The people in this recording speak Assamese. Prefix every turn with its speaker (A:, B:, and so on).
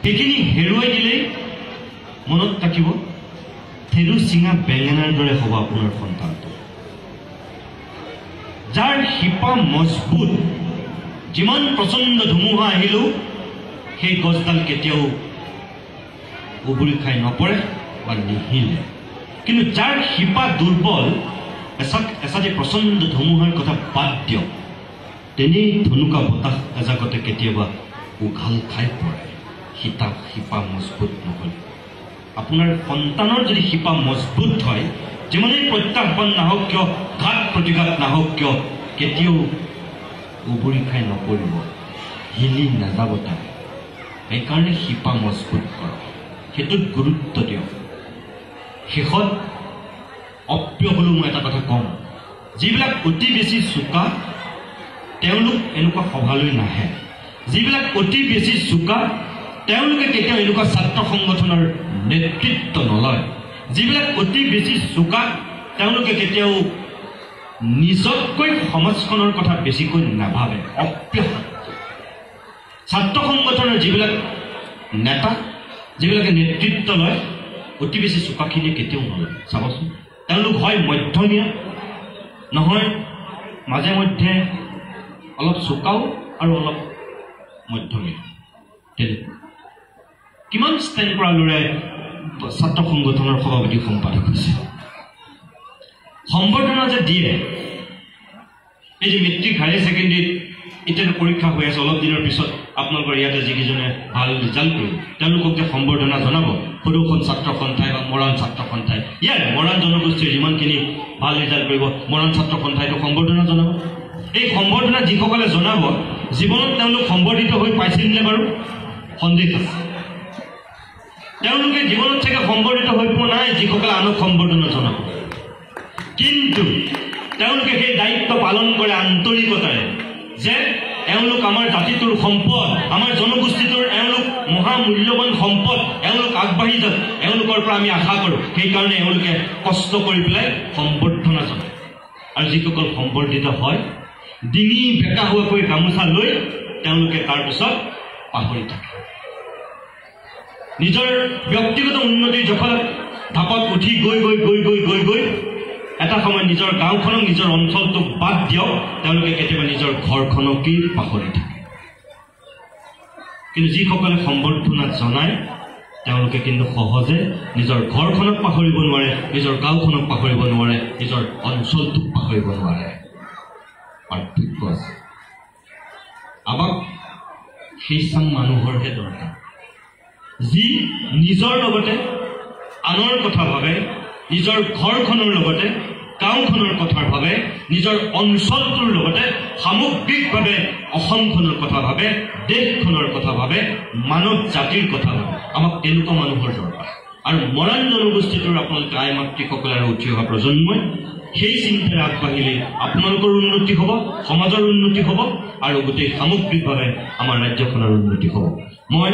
A: সেইখিনি হেৰুৱাই দিলেই মনত ৰাখিব, থেৰু চিঙা বেঙেনাৰ দৰে হ'ব আপোনাৰ সন্তানটো। যাৰ শিপা মজবুত, যিমান প্ৰচণ্ড ধুমুহা আহিলেও সেই গছডাল কেতিয়াও উবুৰি খাই নপৰে বা নিহিলে। কিন্তু যাৰ শিপা দুৰ্বল, এচাটি প্ৰচণ্ড ধুমুহাৰ কথা বাদ দিয়ক, তেনেই ধনুকা বতাহ এজাকতে কেতিয়াবা উঘাল খাই পৰে। শিপা মজবুত নহ'লে। আপোনাৰ সন্তানৰ যদি শিপা মজবুত হয়, যিমানেই প্ৰত্যাহ্বান নাহক কিয়, ঘাত প্ৰতিঘাত নাহক কিয়, কেতিয়াও উবুৰি খাই নপৰিব, হিলি নাযাব তাই। সেইকাৰণে শিপা মজবুত কৰক, সেইটোত গুৰুত্ব দিয়ক। শেষত অপ্ৰিয় হ'লেও মই এটা কথা ক'ম, যিবিলাক অতি বেছি চোকা তেওঁলোক এনেকুৱা সভালৈ নাহে। যিবিলাক অতি বেছি চোকা তেওঁলোকে কেতিয়াও এনেকুৱা ছাত্ৰ সংগঠনৰ নেতৃত্ব নলয়। যিবিলাক অতি বেছি চোকা তেওঁলোকে কেতিয়াও নিজতকৈ সমাজখনৰ কথা বেছিকৈ নাভাবে। অপ্ৰিয় ছাত্ৰ সংগঠনৰ যিবিলাক নেতা, যিবিলাকে নেতৃত্ব লয়, অতি বেছি চোকাখিনিয়ে কেতিয়াও নলয়। চাবচোন, তেওঁলোক হয় মধ্যমীয়া, নহয় মাজে মধ্যে অলপ চোকাও আৰু অলপ মধ্যমীয়া। তেনেকুৱা কিমান ষ্টেণ্ড কৰা ল'ৰাই ছাত্ৰ সংগঠনৰ সভাপতি সম্পাদক হৈছে। সম্বৰ্ধনা যে দিয়ে, এই যে মেট্ৰিক হায়াৰ ছেকেণ্ডেৰীত এতিয়া পৰীক্ষা হৈ আছে, অলপ দিনৰ পিছত আপোনালোকৰ ইয়াতে যিকেইজনে ভাল ৰিজাল্ট কৰিব তেওঁলোকক যে সম্বৰ্ধনা জনাব, সদৌখন ছাত্ৰ সন্থাই বা মৰাণ ছাত্ৰ সন্থাই, ইয়াৰ মৰাণ জনগোষ্ঠীৰ যিমানখিনি ভাল ৰিজাল্ট কৰিব মৰাণ ছাত্ৰ সন্থাইটো সম্বৰ্ধনা জনাব। এই সম্বৰ্ধনা যিসকলে জনাব, জীৱনত তেওঁলোক সম্বৰ্ধিত হৈ পাইছিল নে বাৰু? সন্দেহ আছে। তেওঁলোকে জীৱনত চাগে সম্বৰ্ধিত হৈ পোৱা নাই যিসকলে আনক সম্বৰ্ধনা জনাব। কিন্তু তেওঁলোকে সেই দায়িত্ব পালন কৰে আন্তৰিকতাৰে, যে এওঁলোক আমাৰ জাতিটোৰ সম্পদ, আমাৰ জনগোষ্ঠীটোৰ এওঁলোক মহামূল্যৱান সম্পদ, এওঁলোক আগবাঢ়ি যাওক, এওঁলোকৰ পৰা আমি আশা কৰোঁ। সেইকাৰণে এওঁলোকে কষ্ট কৰি পেলাই সম্বৰ্ধনা জনায়। আৰু যিসকল সম্বৰ্ধিত হয়, ডিঙি বেকা হোৱাকৈ গামোচা লৈ তেওঁলোকে তাৰপিছত পাহৰি থাকে। নিজৰ ব্যক্তিগত উন্নতিৰ জখলাত ঢাপত উঠি গৈ গৈ গৈ গৈ গৈ গৈ এটা সময়ত নিজৰ গাঁওখনক, নিজৰ অঞ্চলটোক বাদ দিয়ক, তেওঁলোকে কেতিয়াবা নিজৰ ঘৰখনকেই পাহৰি থাকে। কিন্তু যিসকলে সম্বৰ্ধনা জনায় তেওঁলোকে কিন্তু সহজে নিজৰ ঘৰখনক পাহৰিব নোৱাৰে, নিজৰ গাঁওখনক পাহৰিব নোৱাৰে, নিজৰ অঞ্চলটোক পাহৰিব নোৱাৰে। পাৰ্থক্য আছে। আমাক সেই চাম মানুহৰহে দৰকাৰ, যি নিজৰ লগতে আনৰ কথা ভাবে, নিজৰ ঘৰখনৰ লগতে গাঁওখনৰ কথা ভাবে, নিজৰ অঞ্চলটোৰ লগতে সামগ্ৰিকভাৱে অসমখনৰ কথা ভাবে, দেশখনৰ কথা ভাবে, মানৱ জাতিৰ কথা ভাবে। আমাক তেনেকুৱা মানুহৰ দৰকাৰ। আৰু মৰাণ জনগোষ্ঠীটোৰ আপোনালোকে আই মাতৃসকল আৰু উঠি অহা প্ৰজন্মই সেই চিন্তাৰে আগবাঢ়িলে আপোনালোকৰ উন্নতি হ'ব, সমাজৰ উন্নতি হ'ব আৰু গোটেই সামগ্ৰিকভাৱে আমাৰ ৰাজ্যখনৰ উন্নতি হ'ব। মই